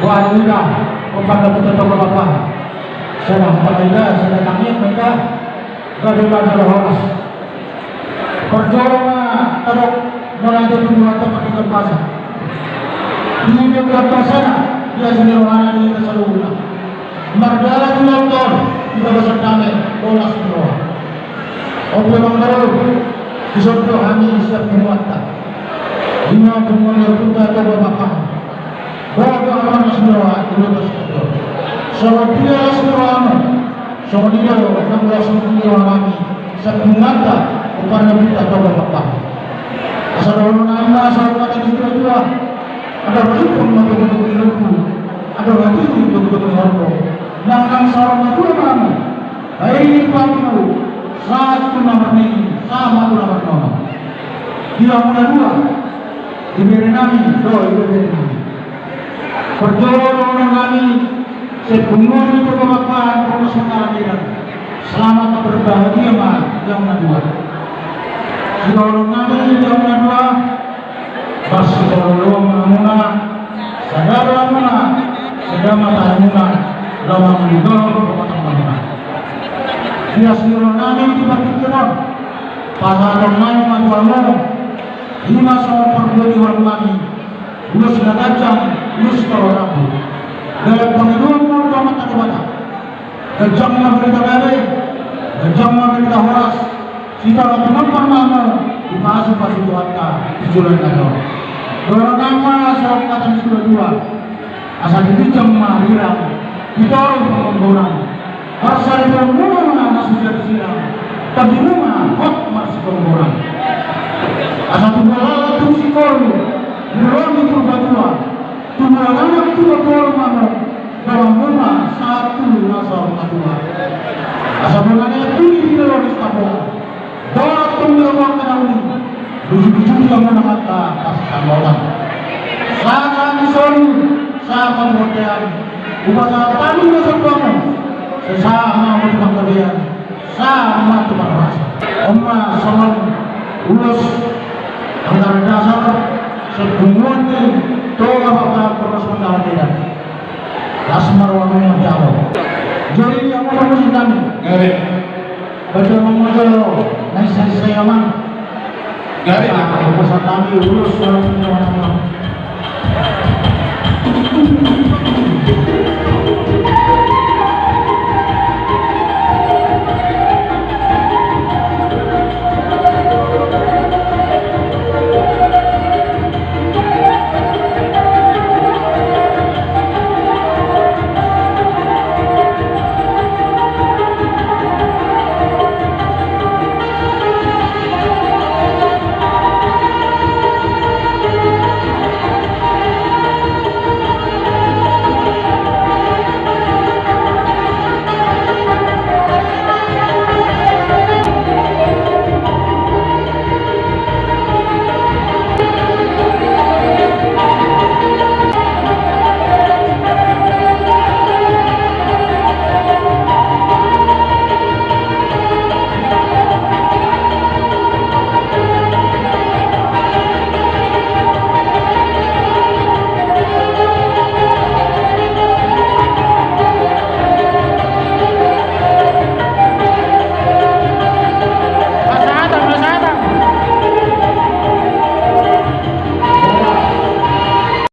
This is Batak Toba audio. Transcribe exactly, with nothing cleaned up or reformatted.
Wah, ida, umpan dapat tetap apa? Sudah, apa ida, sudah tangis, ida. Gabe ma jala horas. Parjolo ma tadok, mulai dari dua tempat di Kempasa. Di Kempasa na, dia sendiri rohana di Kempasa dulu. Mardalan di London, di Kempasa Dame, bolas di bawah. Opo memang baru, di soto hami siap menguatkan. Lima puluh lima juta atau berapa? Boto anak semua di luar situ. Songon dia semua anu. Songon dia nang ulas semua kami. Sebelum mata, upana kita coba apa? Asal orang nama, asal kata di situ dua. Ada bersyukur mata betul di lembu. Ada lagi untuk betul harbo. Nang nang seorang itu mana? Baik, Pak Ibu, satu nomor ini, sama tu nomor nomor. Dia mula dua. Ibere nami, do, ibere nami. Parjolo nami, sepunguan itu kemakan, promos mengalahiran. Selamat berbahagia, ma, yang kedua. Sidolo nami, yang kedua. Marsigomgoman ma muna, sada ma muna, sada ma tahe muna, laho mangido rumah tangga muna. Dia sidolo nami di partingkian on, pasahaton nami ma tu hamu, ima songon parbue ni holong nami, ulos na ganjang, ulos na rambu. Dalam pangidoan muna tu Amanta Debata. Ganjang ma berita gabe, ganjang ma berita horas, sitangap pinompar ma hamu, dipasupasu Tuhanta, di joloan na ro. Dohonon ma songon hata ni situa-tua, asa di ginjang ma hirang, di toru panggomgoman. Parsaripeon muna na so jadi sirang, tondimuna hot marsigomgoman. Asa tubu lalat tu singkoru, di ro ni Purbatua, tubu anak tubu boru ma hamu, Dongan muna satu na saur matua. Asa bona ni puli di lolo ni Sitapongan. Borat tong di lomor kanauli. Luju-luju di lomor na mata pas kamotan. Sama di solu, sama di bontean. Upa sama tadi na sabuangan. Sesama di panggabean. Sama tu parmasa. On ma songon ulos anggaran dasar, sepunguan ni Toga Bapak Purnas Mangalamedan. Las ma roha muna jalo. Jadi dia mau musik nami. Gabe. Baca mau jalo. Naik saya saya mang. Gabe. Nah, pesan kami ulos dalam penyewaan.